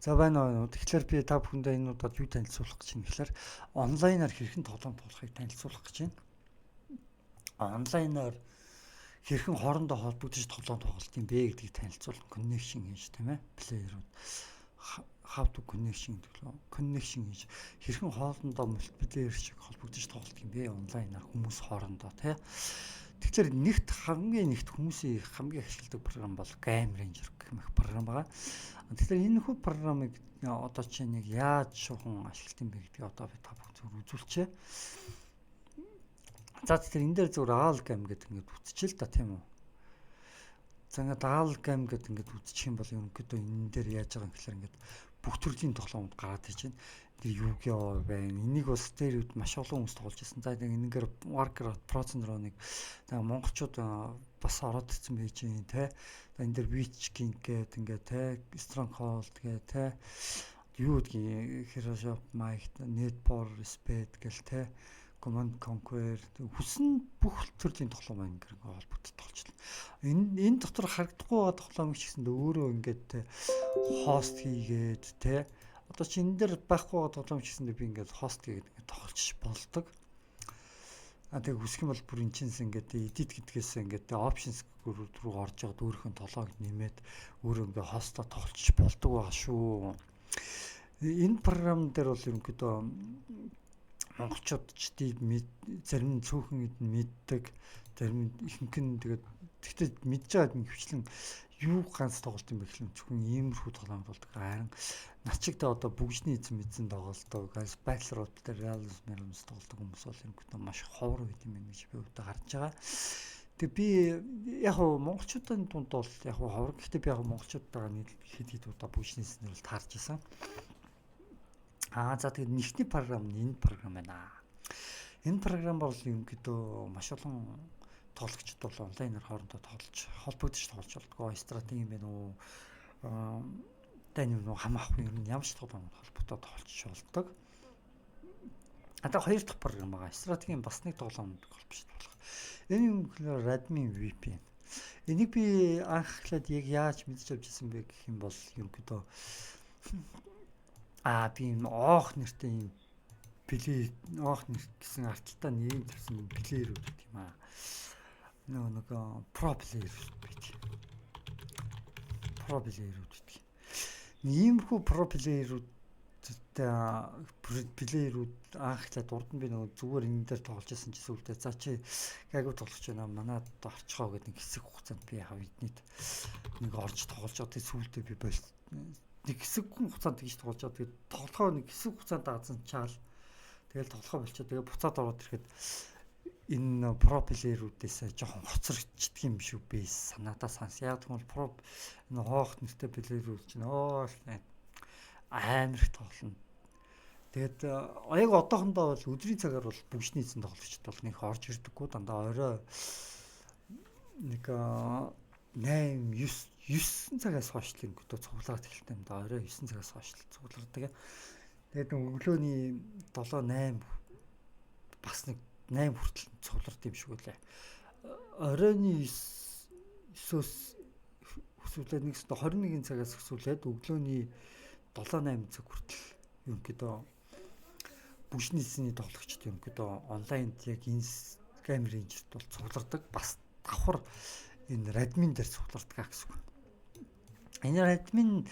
За, байна уу. Тэгэхээр би та бүхэндээ энэ удаад юу танилцуулах гэж байна гэхээр онлайнаар хэрхэн тоглоом тоглохыг танилцуулах гэж байна. Онлайнаар хэрхэн хоорондоо холбогдож тоглоом тоглолт юм бэ гэдгийг танилцуулах, connection хийж, тийм ээ. Player-ууд how to connection гэдэг лөө. Connection хийж хэрхэн хоорондоо multiplayer шиг холбогдож тоглолт юм бэ онлайнаар хүмүүс хоорондоо, тий. Тэгэхээр нэгт хамгийн нэгт хүмүүсийн хамгийн ашигладаг програм бол Game Ranger гэх мэт програм байгаа. Тэгэхээр энэ хүү програмыг одоо чи нэг яаж шухан ашиглах юм бэ гэдгийг одоо би та бүхэн зөв үзүүлчихье. За, тэгэхээр энэ дээр зөвхөн all game гэдэг ингээд үтчихэл та, тийм үү? За, ингээд all game гэдэг ингээд үтчих юм бол ерөнхийдөө энэ дээр яаж байгаа юм гэхээр ингээд бүх төрлийн тоглоомод гараад ирж байна. Тэр Yu-Gi-Oh байна. Энийг бас дээр үед маш олон хүмүүс тоглож байсан. За, энэгээр Warcraft Pro Zone-ыг за монголчууд бас ороод ирсэн байж байна те. За, энэ дээр Witch King гэдэг ингээд те, Stronghold гэдэг те, юу гэдгийг, Heroes of Might, Need for Speed гэл те, Command Conquer, хүсэн бүх төрлийн тоглоом ингээд холбогдож тоглолцлоо. Энэ дотор харагдахгүй байгаа тоглоом ч гэсэндээ өөрөө ингээд host хийгээд те, одоо чи энэ дээр байхгүй байгаа тоглоом ч гэсэндээ би ингээд host хийгээд ингээд тоглолцож болдог. А тэг хүсэх юм бол бүр эн чинс ингээд edit гэдгээс ингээд options руу орж яваад өөрийнхөө толгойг нэмээд өөрөө ингээд host-оо тоглолцож болдог байгаа шүү. Энэ програм дээр бол ерөнхийдөө монголчууд ч тийм зарим нь цөөхөн эд мэддэг, зарим нь ихэнх нь тэгээд тэгтээ мэдж байгаа нь хвчлэн юу ганц тоглолт юм бэ гэхэл зөвхөн иймэрхүү тоглоом болдог. Харин начигтай одоо бүгжний эзэн мэдсэн тоглолтог, Battle Road дээр Realms Realms тоглодог хүмүүс бол ерөнхийдөө маш ховор байт юм байна гэж би өвдө харж байгаа. Тэгээ би яг хуу монголчуудын дунд бол яг хуу ховор. Гэхдээ би яг монголчуудтайгаа нийл хэд хэд удаа бүгжний эзнэр бол таарч исэн. Аа, за, тэгээд нэгтний програм нь энэ програм байна. Энэ програм бол ерөнхийдөө маш олон тоглогчд бол онлайнаар хоорондоо тоглож, холбогдож тоглож болдгоо. Стратеги юм байна уу? Аа, тань юм уу, хамаахгүй, ер нь ямар ч тоглоом холбогдоод тоглож болдог. А тэгээ хоёр дахь програм байгаа. Стратегийн бас нэг тоглоом холбож болох. Энэ юм гэхээр Radmin VPN. Энийг би анх эхлээд яг яаж мэдэж авч ирсэн бэ гэх юм бол ерөнхийдөө би юм оох нэртэй юм плей оох нэр гэсэн арталтаа нэрийг тавьсан юм player үүд гэдэг юм аа. Нөгөө нэг pro player байт. Pro player үүд гэдэг. Иймэрхүү pro player үүдтэй player үүд анх эхлээд урд нь би нөгөө зүгээр энэ дээр тоглож байсан чи сүлдээ за чи гайгүй тоглож байна, манад орчихоо гэдэг нэг хэсэг хугацаанд би яхав эднийт нэг орж тоглож байгаа. Тэг сүлдээ би бол нэг хэсэг хугацаанд тэгж тоглож байгаа. Тэгээд тоглохоо нэг хэсэг хугацаанд даазан чаал тэгэл тоглохоо болчихоо, тэгээ буцаад ороод ирэхэд энэ pro player үүдээс жоохон хоцрогдчихдаг юм шүү би санаадаа санс. Яг тэгвэл pro энэ хоох нэртэй player үүд чинь өө амар их тоглоно. Тэгээд яг одоохондоо бол өдрийн цагаар бол бүгжний эзэн тоглогчд бол нэг орж ирдэггүй, дандаа орой нэг 8 9 9 цагаас хойш л ингэдөө цуглаад эхэлдэг юм да. Орой 9 цагаас хойш л цуглардаг. Тэгээд өглөөний 7 8, бас нэг 8 хүртэл цуглард юм шиг үлээ. Оройны 9-өөс өсвөлээд нэг 21 цагаас өсвөлээд өглөөний 7 8 цаг хүртэл ерөнхийдөө бүшний эзний тоглогчд ерөнхийдөө онлайнд яг энэ Game Ranger-т бол цуглардаг. Бас давхар энэ Radmin дээр цуглардаг гэсэн үг. Энэ Radmin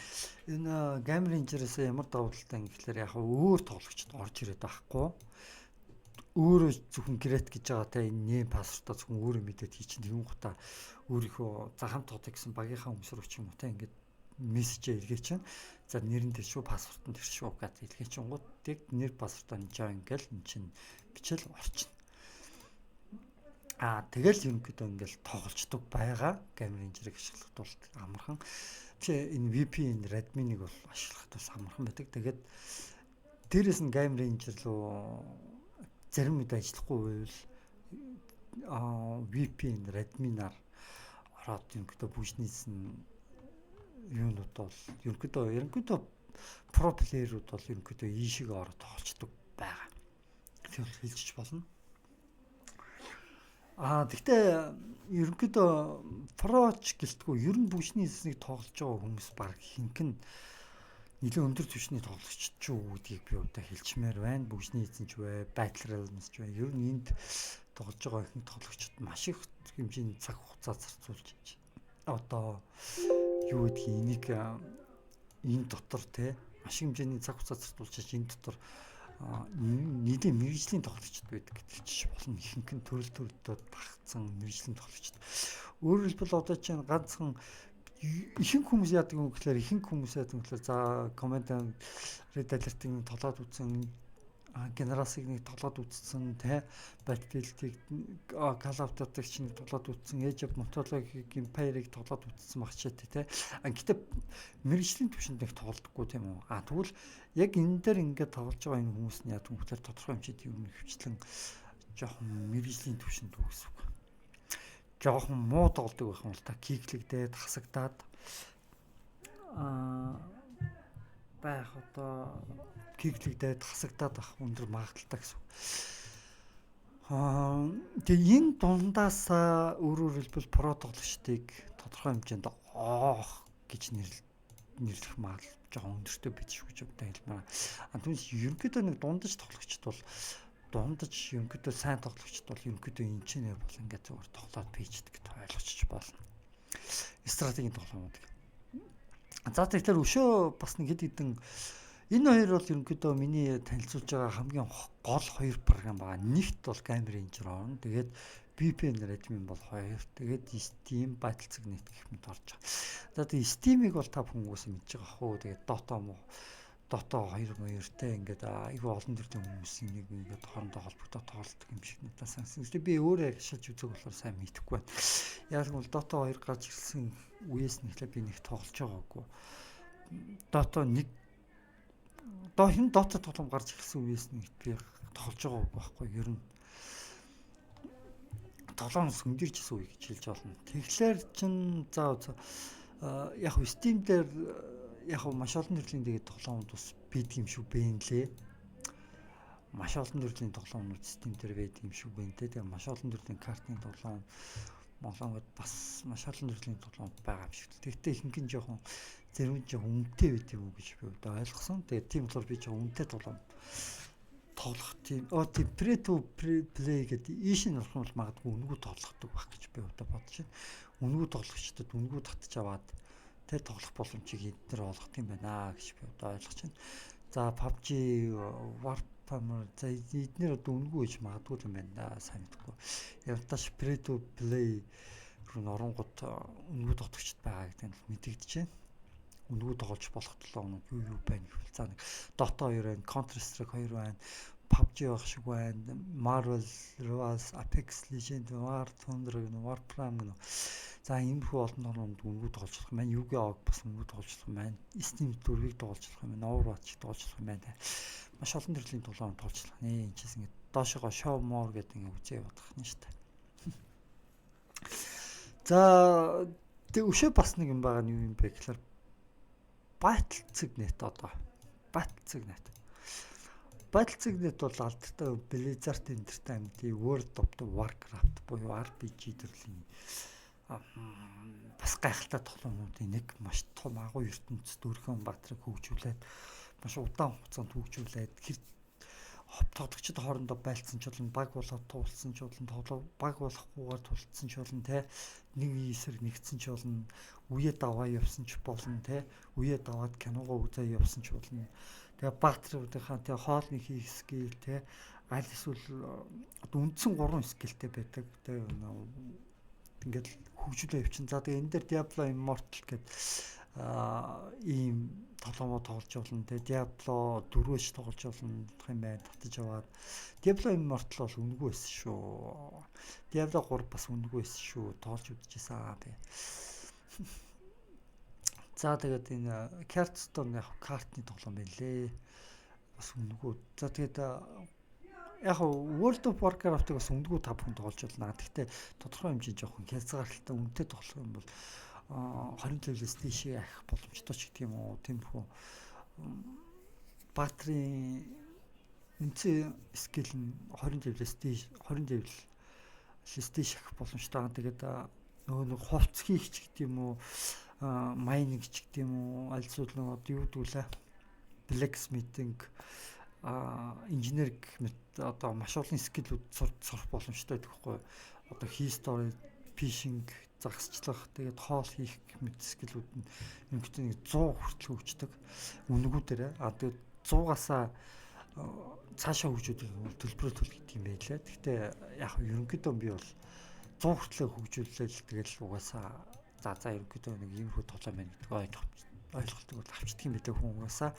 энэ Game Ranger-ээс ямар давуу талтай юм гэхлээр яг өөр тоглогчд орж ирээд байхгүй. Өөрөө зөвхөн create гэж байгаа те, энэ name password-а зөвхөн өөрөө мэдээд хийчин, тэгэн гутаа өөрийнхөө за хамт тоглох гэсэн багийнхаа хүмүүс рүү ч юм уу те, ингээд мессеж илгээ чинь, за, нэр нь тэр шүү, password нь тэр шүү гэдээ илгээ чинь гут тэг нэр password-аа нь join гэл эн чинь бичэл орчихно. Аа, тэгэл ерөнхийдөө ингээл тоглолцдог байгаа. Game Ranger-ыг ашиглахад бол амархан. Тэгээ энэ VPN Radmin-ыг бол ашиглахад бас амархан байдаг. Тэгээд дээрэс нь Game Ranger руу зарим үед ажиллахгүй байвал VPN Radmin-аар ороод ерөнхийдөө бүжнээс нь юунууд бол ерөнхийдөө pro player үүд бол ерөнхийдөө ийшээ ороод тоглолцдог байгаа. Тэр бол хэлжиж болно. Аа, тэгтээ ерөнхийдөө pro ч гэлтгүй ер нь бүжний эзнийг тоглож байгаа хүмүүс баг хинхэн Нэлээд өндөр түвшний тоглогчд ч юу гэдгийг би одоо хэлчмээр байна. Бүгжний эзэн ч бай, Battle Realms ч бай. Ер нь энд тоглож байгаа ихэнх тоглогчид маш их хэмжээний цаг хугацаа зарцуулж одоо юу гэдгийг энийг энэ дотор те маш их хэмжээний цаг хугацаа зарцуулж энэ дотор нийлээ мэргэжлийн тоглогчд байдаг гэж ч болно. Ихэнх нь төрөл төрөлдөө дагцсан мэргэжлийн тоглогчд. Өөрөөр хэлбэл, одоо чинь ганцхан ихэнх хүмүүс яадаг юм гэхээр, ихэнх хүмүүс яадаг юм гэхээр, за, Command Red Alert-ийг тоглоод үзсэн, Generals-ыг нэг тоглоод үзсэн те, Battlefield-ийг, Call of Duty-г чинь тоглоод үзсэн, Age of Mythology, Empire-ыг тоглоод үзсэн баг ч те. А гэтээ мэргэжлийн түвшинд нэг тоглодоггүй, тийм үү? А тэгвэл яг энэ дээр ингээд тоглож байгаа энэ хүмүүс нь яадаг юм гэхээр тодорхой хэмжээний юм хөвчлэн жоохон мэргэжлийн түвшинд үү гэсэн үг. Жоохон муу тоглодог байх юм бол та kick лэгдээд, хасагдаад байх, одоо kick лэгдээд, хасагдаад байх өндөр магадлалтай гэсэн. Тэгээ энэ дундаас, өөрөөр хэлбэл, pro тоглогчдыг тодорхой хэмжээнд оох гэж нэрлэх магадлал жоохон өндөртэй байж шүү гэж одоо хэлмээр. А түүнээс ерөнхийдөө нэг дундаж тоглогчд бол, дундаж ерөнхийдөө сайн тоглогчд бол ерөнхийдөө энэ ч нэр бол ингээд зүгээр тоглоод пийчдэг гэж ойлгочих болно. Стратегийн тоглоомууд. За, тэгэхээр өшөө бас нэг хэд хэдэн, энэ хоёр бол ерөнхийдөө миний танилцуулж байгаа хамгийн гол хоёр програм байгаа. Нэгт бол GameRanger орно. Тэгээд VPN Admin бол хоёр. Тэгээд Steam, Battle.net гэх мэт орж байгаа. За, тэгээд Steam-ийг бол та бүхэн угаасаа мэдж байгаа хөө. Тэгээд Dota мó Dota 2 моёртэй ингээд айгүй олон төрлийн хүмүүс нэг ингээд хоорондоо холбогдоод тоглолдог юм шиг надад санагдсан. Тэгээ би өөрөө ашиглаж үзэг болохоор сайн мэдэхгүй байна. Яг нь бол Dota 2 гарч ирсэн үеэс нь эхлээд би нэг тоглож байгаагүй. Dota 1 доо хин Dota тоглоом гарч ирсэн үеэс нь би тоглож байгаагүй байхгүй, ер нь тоглоом сөндөрч исэн үе гэж хэлж болно. Тэгэхээр чин за яг Steam дээр яг маш олон төрлийн тэгээд тоглоомууд бас байдаг юм шүү бэ нэлээ. Маш олон төрлийн тоглоомнууд Steam дээр байдаг юм шүү бэ нэ. Тэгээ маш олон төрлийн картын тоглоом молонгод бас маш олон төрлийн тоглоом байгаа юм шиг. Тэгтээ ихэнх нь жоохон, зарим нь жоохон үнэтэй байт юм уу гэж би одоо ойлгосон. Тэгээд тийм болохоор би жоохон үнэтэй тоглоом тоглох тийм оо тийм free to play гэдэг ийш нь болох бол магадгүй үнэгүй тоглохдаг байх гэж би одоо бодож байна. Үнэгүй тоглогчдод үнэгүй татж аваад тэр тоглох боломжийг эднэр олгох юм байна гэж би одоо ойлгож байна. За, PUBG, Warframe, за, эднэр одоо үнэгүй гэж магадгүй юм байна да, сайн мэдэхгүй. Явташ free to play руу оронгууд үнэгүй тоглогчд байгаа гэдэг нь мэдэгдэж байна. Үнэгүй тоглож болох тоглоомнууд юу юу байна гэвэл, за, нэг Dota 2 байна, Counter Strike 2 байна, PUBG байх шиг байна, Marvel Rivals, Apex Legends, War Thunder гэнэ, Warframe гэнэ. За, иймэрхүү олон тоглоомд үнэгүй тоглож болох юм байна. Yu-Gi-Oh бас үнэгүй тоглож болох юм байна. Steam 4-ийг тоглож болох юм байна. Overwatch тоглож болох юм байна. Маш олон төрлийн тоглоом тоглож болох нэ. Энд чинь ингээд доошогоо show more гэдэг ингээд үзээ явах нь шүү дээ. За, тэг өшөө бас нэг юм байгаа нь юу юм бэ гэхээр Battle.net, одоо Battle.net. Battle.net бол алдартай Blizzard Entertainment-ийн World of the Warcraft буюу RPG төрлийн бас гайхалтай тоглоомнуудын нэг, маш том агуу ертөнцид өрхөн баатрыг хөгжүүлээд, маш удаан хугацаанд хөгжүүлээд, хэр тоглогчид хоорондоо байлцсан ч болно, баг болоод туулсан ч болно, тоглоо баг болохгүйгээр тулцсан ч болно, те, нэг эсрэг нэгдсэн ч болно, үе даваа явсан ч болно, те, үе даваад киногоо үзээ явсан ч болно. Тэгээ баатруудынхаа те хоолны хийх skill, те, аль эсвэл одоо үндсэн гурван skill тэй байдаг. Тэгээ ингээд хөгжүүлээ явчин. За, тэгээ энэ дээр Diablo Immortal гэдэг ийм тоглоомоо тоглож болно. Тэгээ Diablo 4-өөс тоглож болно юм байна. Татаж аваад Diablo Immortal бол үнэгүй байсан шүү. Diablo 3 бас үнэгүй байсан шүү. Тоглож үзчихсэн би. За, тэгээд энэ Hearthstone яг картны тоглоом байлээ. Бас үнэгүй. За, тэгээд яг World of Warcraft-ыг бас үнэгүй та бүхэн тоглож болно. Гэхдээ тодорхой хэмжээнд жоохон хязгаарлалтай үнэтэй тоглох юм бол 20 level ээс дээшээ ахих боломжтой ч гэдэг юм уу. Тиймэрхүү баатрын үндсэн skill нь 20 level ээс дээш, 20 level ээс дээш ахих боломжтой. Тэгээд нөгөө нэг хувц хийх ч гэдэг юм уу, mining ч гэдэг юм уу, аль эсвэл нөгөө одоо юу гэдэг лээ. Blacksmithing, инженер гэх мэт одоо маш олон skill үүд сурах боломжтой байдаг хгүй. Одоо history, fishing, загасчлах, тэгээд хоол хийх гэх мэт skill үүд нь ерөнхийдөө нэг 100 хүртэл хөгждөг үнэгүүдээрээ. Тэгээд 100-аасаа цаашаа хөгжүүлэх юм бол төлбөрөө төл гэдэг юм байлаа. Гэхдээ яг ерөнхийдөө би бол 100 хүртлээ хөгжүүлээл, тэгэл угаасаа за ерөнхийдөө нэг иймэрхүү тоглоом байна гэдэг ойлголтыг бол авчдаг юм билээ хүн. Угаасаа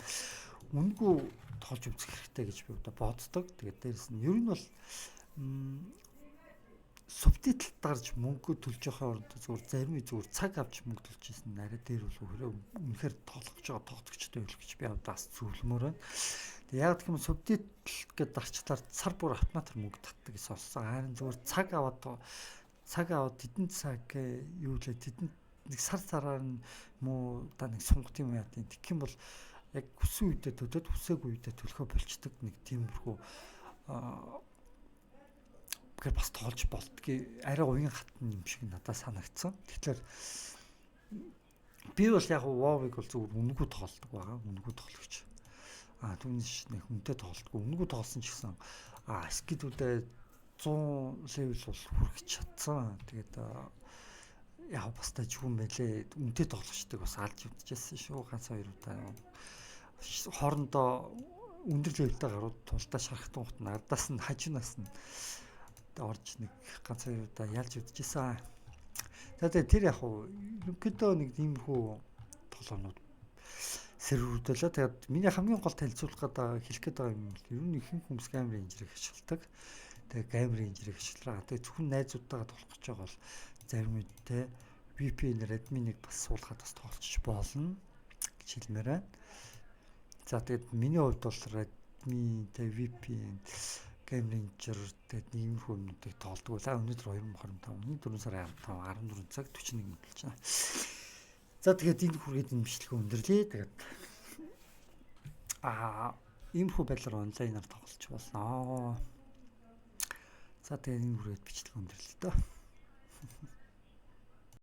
үнэгүй тоолж үзэх хэрэгтэй гэж би одоо боддог. Тэгээд дээрэс нь ер нь бол subtitle дарж мөнгө төлж явахын оронд зүгээр зарим зүгээр цаг авч мөнгө төлж ирсэн нь арай дээр бол үнэхээр тоглох гэж байгаа тоглогчтой байл гэж би бас зөвлөмөр байна. Тэгээ яг гэх юм subtitle гэдээ дарчлаар сар бүр автоматар мөнгө татдаг гэж сонссон. Харин зүгээр цаг аваад тэдэн цаг юу лээ, тэдэн нэг сар сараар нь муу да нэг сунгат юм яа тийм. Тэгэх юм бол яг хүссэн үедээ төлөөд, хүсээгүй үедээ төлөхөө болчдөг, нэг тиймэрхүү тэгэхээр бас тоолж болдгийг, арай уян хатан юм шиг надад санагдсан. Тэгэхээр би бол яг WoW-ыг бол зүгээр үнэгүй тоглодог байгаа. Үнэгүй тоглогч. Түүнээс нэг хүнтэй тоглолтгүй. Үнэгүй тоглосон ч гэсэн skill үүдээ 100 level бол хүрэх чадсан. Тэгээд яг бас тажгүй юм байлээ. Үнэтэй тоглогчдыг бас алж үдчихсэн шүү. Ганц хоёр удаа хоорондоо өндөр level тэй гарууд тулдаа шарахтун хут ардаас нь, хажуунаас нь орж нэг ганц хоёр удаа ялж үдчихсэн. За, тэгээд тэр яг уу ерөнхийдөө нэг тиймэрхүү тоглоомнууд серверүүдэлээ. Тэгээд миний хамгийн гол танилцуулах гэдэг, хэлэх гээд байгаа юм бол ер нь ихэнх хүмүүс Game Ranger-ыг ашигладаг. Тэгээд Game Ranger-ыг ашиглаа. Тэгээд зөвхөн найзуудтайгаа тоглох гэж байгаа бол зарим үед те VPN-ээр админыг бас суулгаад бас тоглолцож болно гэж хэлмээр байна. За, тэгээд миний хувьд бол Redmi, тэгээд VPN, Game Ranger, тэгээд иймэрхүү юмнуудыг тоглодог. За, өнөөдөр 2025 оны 4 сарын 15 14 цаг 41 минут болж байна. За, тэгээд энэ хүргээд энэ бичлэгээ өндөрлөе. Тэгээд иймэрхүү байдлаар онлайнаар тоглож болно. За, тэгээд энэ хүргээд бичлэг өндөрлөе дөө.